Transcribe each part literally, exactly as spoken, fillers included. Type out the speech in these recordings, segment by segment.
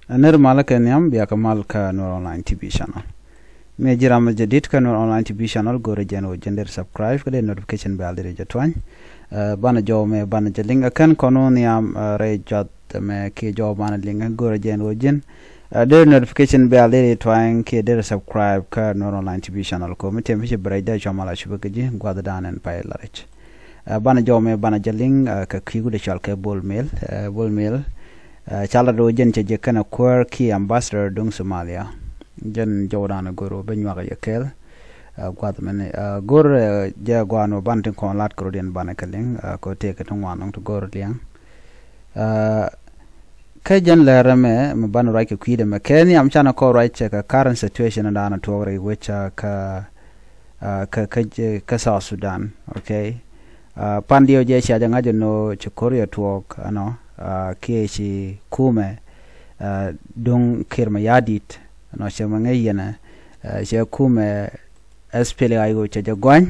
Nir mal kɛ nhiam, bia kɛ mal kä Nuer Online T V channel. Mëë ji̱ ram jadid kä Nuer Online T V channel, go̱rɛ jɛn ɣöö ji̱n deri subscribe kä dee notification bell deri jɛ tuany. Ɛ, banɛ jɔw mɛ banɛ jɛ liŋ, ɛ, kɛn kɔn wä nhiam, ɛ, rɛy jɔth mɛ kiɛ jɔw banɛ liŋ, ɛ, go̱rɛ jɛn ɣöö ji̱n, ɛ, deri notification bell deri tuany kiɛ deri subscribe kä Nuer Online T V channel. Ko mi tëë mi ci bɛ rɛy dee cua mal a cupɛ kä ji̱ gua̱th dan ɛn pay la rɛc. Ɛ, banɛ jɔw mɛ banɛ jɛ liŋ, ɛ, kɛ kui̱ wut ɛ cɔal kɛ Bol Mel, ɛ, Bol Mel. Ɛ, ca lat ɣöö jɛn cɛ jɛ kɛnɛ kuäär kiɛ ambassador duŋ Somalia. Jɛn jɔwdan go̱r ɣöö bä nyuak yɛ kɛɛl. Ɛ, gua̱th mɛni, ɛ, go̱r, ɛ, jɛ gua̱a̱n ɣöö banɛ tin kɔn lat kɛ rɔ̱diɛn banɛ kɛ liŋ, ɛ, kɛ tëëkɛ ti ŋuan nɔŋ ti go̱r liɛŋ. Ɛ, kä jɛn lɛr ɛmɛ mi banɛ ruac kɛ kui̱dɛ mɛ kɛ nhiam canɛ kɔn ruac cɛ kɛ current situation dan tuɔɔk rɛy wec, ɛ, kä kä kä kä South Sudan. Okay. Pan diɛw jɛ cia jɛ ŋa̱c ɛn ɣöö ci ko̱r yɛ tuɔɔk ɛnɔ, kiɛ ci kumɛ duŋ Kiir Mayardit ɛnɔ cɛ mɛ ŋäc yɛn ɛ cɛ kumɛ S P L A I O cɛ jɛ guany.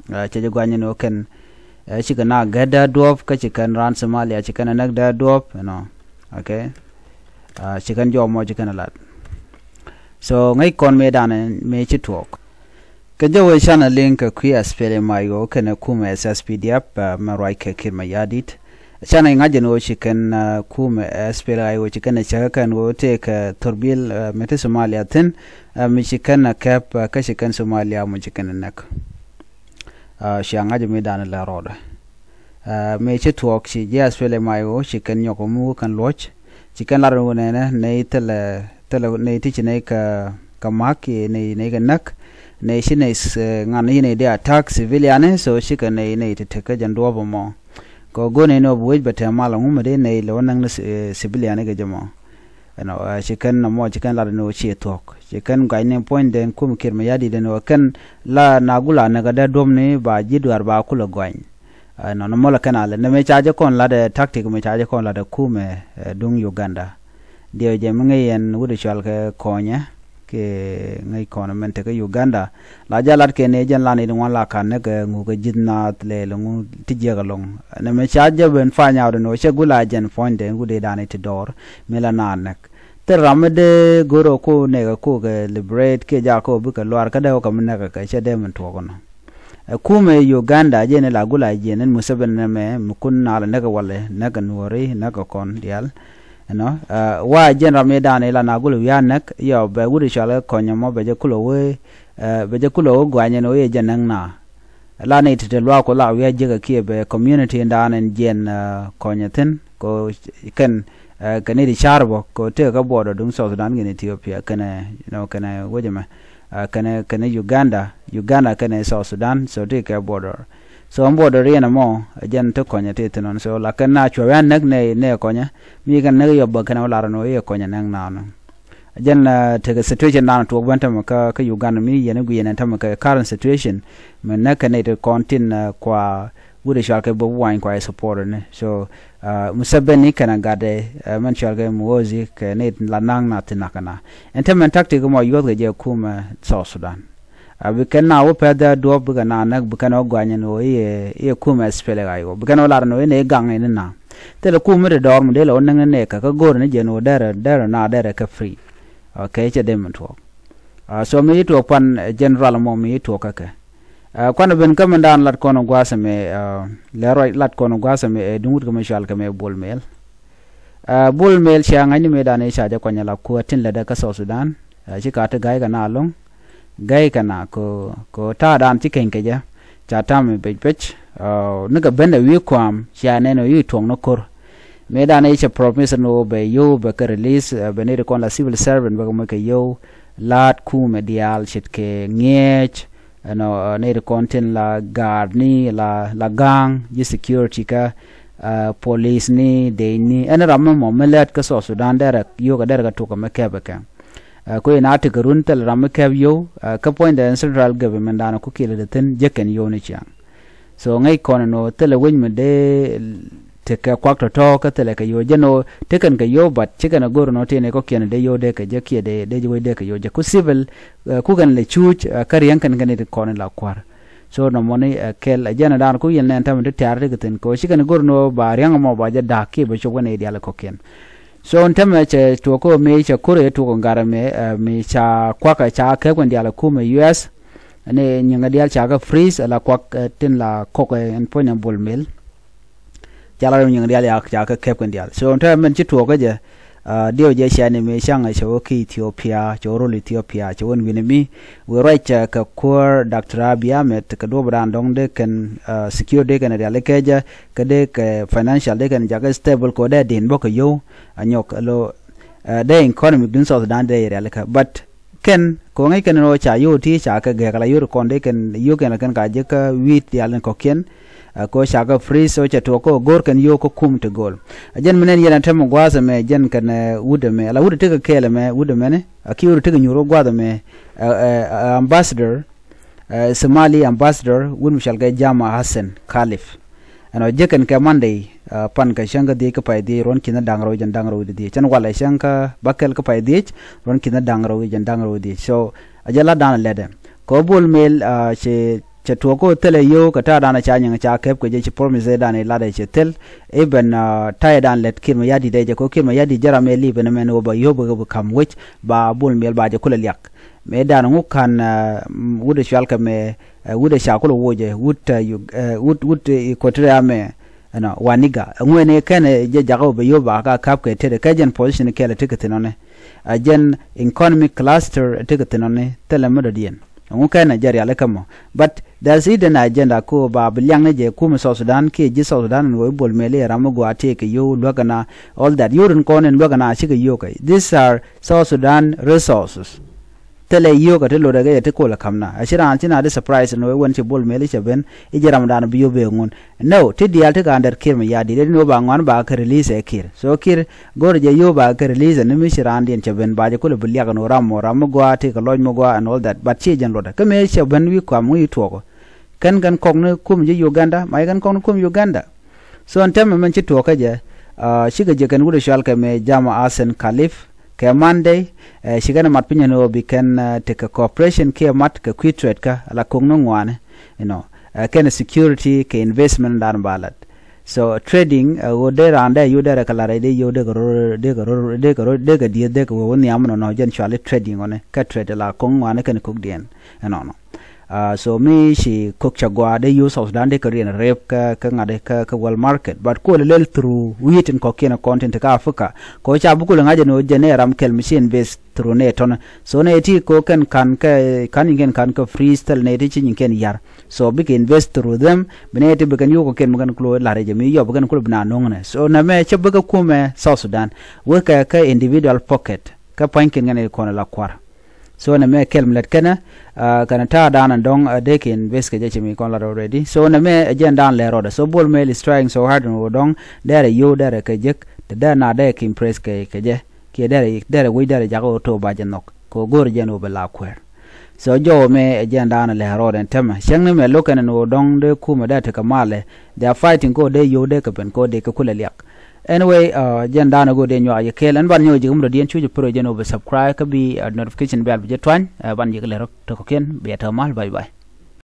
Cɛ jɛ guany ɛn ɣöö kɛn cikɛ na gɛt dee duɔ̱ɔ̱p kä ci kɛn raan Somalia ci kɛn ɛ näk dee duɔ̱ɔ̱p ɛnɔ. Okay. Ci kɛn jɔɔk mɔ ci kɛn ɛ lat. So ŋäc kɔn mëë danɛ mëë ci tuɔɔk. Kɛ jɛ wee canɛ liŋ kɛ kui̱ S P L M I O kɛnɛ kumɛ S S P D F, mɛ ruac kɛ Kiir Mayardit. Canɛ ŋa̱c ɛn ɣöö ci kɛn kumɛ S P L I O ci kɛn ɛ cäkä kɛn ɣöö tëëkɛ thurbil mi ti Somalia thi̱n, mi ci kɛn ɛ kɛp kä ci kɛn Somalia mɔ ci kɛn ɛ näk. Cia ŋa̱c mi danɛ lɛ rɔɔdɛ. Mëë ci tuɔɔk ci ji̱ S P L M I O ci kɛn nyɔk mi wä kɛn luɔ̱c. Ci kɛn lar wä nɛnɛ nɛy thilɛ thilɛ nɛy ti ci nɛy kɛ kɛ ma̱k kiɛ nɛy nɛy kɛ näk. Nɛy ci nɛy ŋan ci nɛy dee attack civilian, so cikɛ nɛy nɛy ti tek kä jɛn duɔ̱ɔ̱p ɛmɔ. Kɛ go̱o̱r nɛy ni ɣöö bi wec bɛ tɛm mal ɛŋu mi dee nɛy lɛ wä näk ni civilian kɛ jɛ mɔ. Ɛnɔ ci kɛn nɔmɔ ci kɛn lat ni ɣöö ci thuɔ̱k ci kɛn gua̱cni puɔ̱nydɛn kum Kiir Mayardit ɛn ɣöö kɛn la na gula näk a dee duɔ̱pni ba ji̱ duaar ba kulɛ gua̱ny. Nɔnɔ mɔlɛ kɛn a lɛ nɛ mɛ ca jɛ kɔn lat ɛ tactic mɛ ca jɛ kɔn lat ɛ kumɛ duŋ Uganda. Diɛw jɛ mi ŋäc yɛn wut ɛ cɔal kɛ kɔnyɛ kɛ ŋäc kɔn mɛn tekɛ Uganda. La jɛ lat kɛ ni jɛn lan i̱ ŋuan la kan näk ɛ ŋuk ɛ ji̱th naath lɛɛl ŋu ti jiɛk ɛlɔŋ. Nɛ mɛ ca jɛ ben find out ni wä cɛ gula jɛn puɔ̱nydɛ wut i̱ dan i̱ ti dɔɔr mi la naath näk. Thil ram mi dee go̱r ɛ ko nɛk ɛ ko kɛ liberate kiɛ jak ko bikɛ luar kä dee wä kɛ mi näk ɛ kɛ cɛ dee min tuɔk ɛnɔ. Ɛ kumɛ Uganda jɛn ila gula jɛn in Museveni nɛmɛ mi kun nal näk walɛ näk nuɔri näk kɔn dial. Ɛnɔ wa jɛn ram idan ila na gula wian näk yɔ bɛ wut icual kɔnyɛ mɔ bɛ jɛ kulɔ wee bɛ jɛ kulɔ wee guanyɛ ni wee jɛ näk na. La ni ti ti luak ku la wiac jikä kiɛ bɛ community in dan in jɛn kɔnyɛ thin ko kɛn kɛ ni di car bɔ ko tëë kä border duŋ South Sudan kɛn Ethiopia kɛnɛ you know kɛnɛ wecɛ mɛ kɛnɛ kɛnɛ Uganda, Uganda kɛnɛ South Sudan, so ti kɛ border. So ɛn border yɛn ɛmɔ ɛ jɛn ti kɔnyɛ ti thin ɔn so la kɛn na cuɛ wɛn näk nɛ nɛ kɔnyɛ mi kɛn näk yɔp bä kɛnɛ wä lar ɛn wä yɛ kɔnyɛ näk na nɔ. Jɛn tekɛ situation dan tuɔk ben tämɛ kä kä Uganda mi yɛn i̱ guiɛn ɛn tämɛ kɛ current situation. Mɛ näk kɛ nɛy ti kɔn tin kua wut i̱ cual kɛ bä wany kua i̱ support ni so Museveni kɛn a gatdɛ mɛn cual kɛ Muhoozi kɛ nɛy la naŋ na thi nak kɛ na. Ɛn tämɛ tactic mɔ yuɔth kɛ jɛ kumɛ South Sudan. A bi kɛn na wä pɛth dee duɔ̱ɔ̱p bikɛ na näk bi kɛn wä guany ni wä i̱ i̱ kumɛ S P L A I O bi kɛn wä lar ni wä i̱ ni gaŋ in na. Thilɛ kum mi ti dɔɔr mi dee lɛ wä näŋ ni nɛɛkä kä go̱o̱r ni jɛn wä derɛ derɛ na derɛ kä free. Okay, cɛ dee mi tuɔɔk. So mi ci tuɔɔk pan general mɔ mi ci tuɔɔk kä kɛ. Kuan ben kä mi daan lat kɔn gua̱a̱th ɛmɛ lɛ ruac lat kɔn gua̱a̱th ɛmɛ ɛ duŋ wut kɛ mi cual kɛ mɛ Bol Mel. Bol Mel cia ŋa̱cni mëëdan i̱ ca jɛ kuany ala kuäär tin lätdä kä South Sudan. Ci ka ti ga̱ykɛ na lo̱ŋ ga̱ykɛ na kɛ kɛ ta̱a̱dan ci keny kɛ jɛ. Ca ta̱a̱ mi pec pec nikɛ ben ɛ wi̱i̱ kua̱a̱m cia nɛn ɛ wi̱i̱ tuɔ̱ŋ ni ko̱r. Mëëdan i̱ cɛ promise ni ɣöö bɛ yio̱w bɛ kɛ release bɛ nɛy ti kɔn la civil servant bɛ kɛ moc kɛ yio̱w. La̱a̱t kumɛ diaal ce̱tkɛ ŋi̱eec. Ɛnɔ nɛy ti kɔn tin la ga̱a̱r ni la la ga̱a̱ŋ ji̱ security kä police ni dey ni ɛn ram mɛ mɔ mi lɛt kä South Sudan derɛ yio̱w kɛ derɛ kɛ tuk kɛ mi kɛp kɛ. Kui̱ na tekɛ run thil ram mi kɛp yio̱w kä puɔ̱nydɛ central government danɔ ku kiɛlɛ dee thi̱n jek kɛn yio̱w ni ciaŋ. So ŋäc kɔn ɛn ɣöö thilɛ wec mi dee tekɛ kuak tɔ̱tɔ̱ kä thilɛ kɛ yio̱w jɛn ɣöö tekɛn kɛ yio̱w but cikɛn ɛ go̱r ɛn ɣöö tëë ni kɔ̱kiɛn dee yio̱w dee kɛ jek kiɛ dee dee wec dee kɛ yio̱w jek ku civil. Ku kɛn lɛ cuuc kä riɛŋ kɛn kɛn ti kɔn in la kua̱r. So nɔmɔni ɛ kɛl ɛ jɛn ɛ da̱a̱n ku yɛn nɛn tämɛ ti tɛ̈r ti kɛ thi̱n kɛ ɣöö cikɛn ɛ go̱r ɛn ɣöö ba riɛŋ ɛmɔ ba jɛ da̱a̱k kiɛ bɛ cop kɛn ɛ diaal ɛ kɔ̱kiɛn. So ɛn tämɛ cɛ tuɔk kä mi cɛ kur ɛ tuɔk ɛ gat ɛmɛ, ɛ, mi ca kuak ɛ ca kɛp kɛn diaal ɛ kumɛ U S. Ɛn ɛ nyiŋ ɛ diaal ca kɛ freeze ɛ la kuak, ɛ, tin la kɔk ɛ ɛn puɔ̱ny ɛ Bol Mel. Ca la rɛm nyiŋ diaal ya ca kɛ kɛp kɛn diaal. So ɛn tämɛ mɛn ci tuɔk kä jɛ, ɛ, diɛw jɛ cɛ ni mi caŋ ɛ cɛ wä ki Ethiopia, cɛ wä rol Ethiopia, cɛ wä ɛn wi̱ni mi. Wëë ruac, ɛ, kɛ kuäär Doctor Abiy Ahmed kɛ duɔ̱ɔ̱p dan dɔ̱ŋ dee kɛn, ɛ, secure dee kɛn ɛ diaal ikɛ jɛ, kä dee kɛ financial dee kɛn jakä stable kɛ wä dee din bä kɛ yio̱w. A nyɔk lo, ɛ, dee economy dun South Sudan dee rialikä. But kɛn kɛ wä ŋäc kɛn ni wä ca yio̱w ti ca kɛ gɛk la yio̱w kɔn dee kɛn yio̱w kɛn la kɛn ka jek kä wi̱i̱t diaal ni kɔ̱kiɛn. Ɛ, kɛ wä ca kɛ freeze, so cɛ tuɔk kɛ wä go̱r kɛn yio̱w kä kum ti go̱o̱l. A jɛn mi nɛn yɛn a tɛm gua̱a̱th ɛmɛ jɛn kɛn, ɛ, wut ɛmɛ. Ala wut ɛ tekɛ kɛɛl ɛmɛ, wut ɛmɛni. A ki wut ɛ tekɛ nyuur wä gua̱a̱th ɛmɛ, ɛ, ɛ, ɛ, ambassador, ɛ, Somali ambassador, wut mi cɔal kɛ Jama Hassan Khalif. Ɛn ɔ jek kɛn kɛ Monday, ɛ, pan kɛ cäŋ kä dhiec kä pay dhiec ruɔ̱n ki̱n da̱ŋ rɛw jɛn da̱ŋ rɛw wi̱cdɛ dhiec. Cɛn walɛ cäŋ kä bäkɛl kä pay dhiec ruɔ̱n ki̱n da̱ŋ rɛw jɛn da̱ŋ rɛw wi̱cdɛ dhiec. So ɛ jɛ lat dan lɛtdɛ. Kɛ ɣöö Bol Mel, ɛ, cɛ, cɛ tuɔk kä thilɛ yio̱w kɛ ta̱a̱ dan ca nyiŋ ca kɛp kɛ jɛ, ci promise dan ilat ɛ cɛ thil. Even, ɛ, ta̱a̱ dan lɛt Kiir Mayardit ɛ jɛ kɛ ɣöö Kiir Mayardit jɛ ram ɛ lip ɛn mɛn ɣöö ba yio̱w bä kɛ bi ka̱m wec ba Bol Mel ba jɛ kulɛ liak. Mëë dan ŋu ka̱n, ɛ, wut ɛ cual kɛ mɛ, ɛ, wut ɛ ca kulɛ wocɛ, wut, ɛ, Yu-, ɛ, wut, wut, ɛ, Equatoria mɛ, ɛnɔ, Waniga. Ɛŋu ɛn ɛ kɛn ɛ jɛ jakä wä bɛ yio̱w ba ka ka̱p kɛ tetdɛ kɛ jɛn position kɛl ɛ tekɛ thin ɔni. Ɛ jɛn economic cluster ɛ tekɛ thin ɔni, thilɛ mi dɔ̱diɛn. Ɛŋu kɛn ɛ jɛ rialikä mɔ. But there's hidden agenda ko ba bi liaŋ ni jɛ kumɛ South Sudan kiɛ ji̱ South Sudan ɛn ɣöö i̱ Bol Mel i̱ ɛ ram mi gɔaa tëëkɛ yio̱w luäk ɛna, all that. Yio̱w rin kɔn ɛn luäk ɛna cikɛ yio̱w kɛ. These are South Sudan resources. Thilɛ yio̱w kɛ ti lotdɛ kɛ jɛ ti kolɛ ka̱m na. A ci raan ci na di surprise ni wee wen ci Bol Mel i̱ cɛ ben i̱ ji̱ ramdan bi yio̱w bee ŋun. No, ti diaal ti ka under Kiir Mayardit, dee ni wee ba ŋuan ba kɛ release ɛ Kiir. So Kiir go̱r jɛ yio̱w ba kɛ release ɛ ni mi ci raandiɛn cɛ ben ba jɛ kulɛ bi liak ni wee ram mɔ, ram mi gɔaa ti kɛ lɔc mi gɔaa and all that. But ci jɛn lotdɛ. Kä mëë cɛ ben wi̱i̱ kuam wi̱i̱ tuɔɔk. Kɛn kɛn kɔk ni kum ji̱ Uganda, ma jɛ kɛn kɔk ni kum Uganda. So ɛn tɛmɛ mɛn ci tuɔɔk kä jɛ, ɛ, cikɛ jɛ kɛn wut ɛ cual kɛ mɛ Jama Hassan Khalif, kɛ Monday, ɛ, ci kɛn ɛ mat piny ɛn ɣöö bi kɛn, ɛ, tekɛ cooperation kiɛ mat kɛ kui̱ trade kä ala ko̱k ni ŋuani, you know, ɛ, kɛn security kɛ investment dan ba lat. So trading, ɛ, ɣöö dee raan dee yio̱w dee rɛ kɛ lat rɛy dee yio̱w dee kɛ ror, dee kɛ ror, dee kɛ ror, dee kɛ dieth, dee kɛ wee wä nhiam nɔnɔ jɛn cuali trading ɔni, kɛ trade ala ko̱k ni ŋuani kɛn ko̱kdiɛn ɛnɔnɔ. Ɛ, so mi ci ko̱k cɛ gɔaa dee yio̱w South Sudan dee kɛ riɛn rep kä, kä ŋa̱t kä, kä world market. But kuɔl lel through wi̱i̱ tin kɔ̱kiɛn kɔn tin ti kä Africa. Kɛ ca bi kulɛ ŋa̱c ɛn ɣöö jɛn ɛ ram kɛl mi ci invest through nɛ tɔnɛ. So nɛ ti ko̱k kɛn ka̱n kɛ, ka̱n nyin kɛn ka̱n kɛ freeze thil nɛ ti ci nyin kɛn yar. So bikɛ invest through them. Bi nɛ ti bi kɛn yio̱w kɔ̱kiɛn mi kɛn kulo lar jɛ mi yɔp bi kɛn kulo bi na no̱ŋnɛ. So nɛ mɛ cä bikɛ kumɛ South Sudan. Wekɛ kä individual pocket. Kä pua̱nykiɛn kɛn kɔn la kua̱r. So nɛ mɛ kɛl mi lät kɛnɛ, ɛ, kɛnɛ ta̱a̱ da̱a̱n ɛn dɔ̱ŋ, ɛ, dee kɛ invest kɛ jɛ ci mi kɔn lat already. So nɛ mɛ ɛ jɛn da̱a̱n lɛ rɔɔdɛ. So Bol Mel is trying so hard ɛn ɣöö dɔ̱ŋ dɛrɛ yio̱w dɛrɛ kɛ jek, te dɛrɛ na dee kɛ impress kɛ, kɛ jɛ. Kiɛ dɛrɛ, dɛrɛ wec dɛrɛ jakä ɣöö to̱o̱ ba jɛ nhɔk. Kɛ ɣöö go̱o̱rɛ jɛn ɣöö bɛ la kuɛɛr. So jɔw mɛ ɛ jɛn da̱a̱n lɛ rɔɔdɛ ɛn tämɛ. Cäŋ ni mɛ lo̱k kɛn ɛn ɣöö dɔ̱ŋ dee kumɛ dee tekɛ malɛ. They are fighting kɛ ɣöö dee yio̱w dee kɛ ben kɛ ɣöö dee kɛ kulɛ liak. Anyway, ɛ, jɛn da̱a̱n ɛ go̱o̱r dee nyuak jɛ kɛɛl. Ɛn ban nyɔk ji̱ kä mi dɔ̱diɛn cuc ɛ pär ɛ jɛn ɣöö bɛ subscribe kä bi, ɛ, notification bell bi jɛ tuany. Ɛ, ban ji̱ kä lɛ rɔ tekɔkiɛn bi ɛ täämal. Bye bye.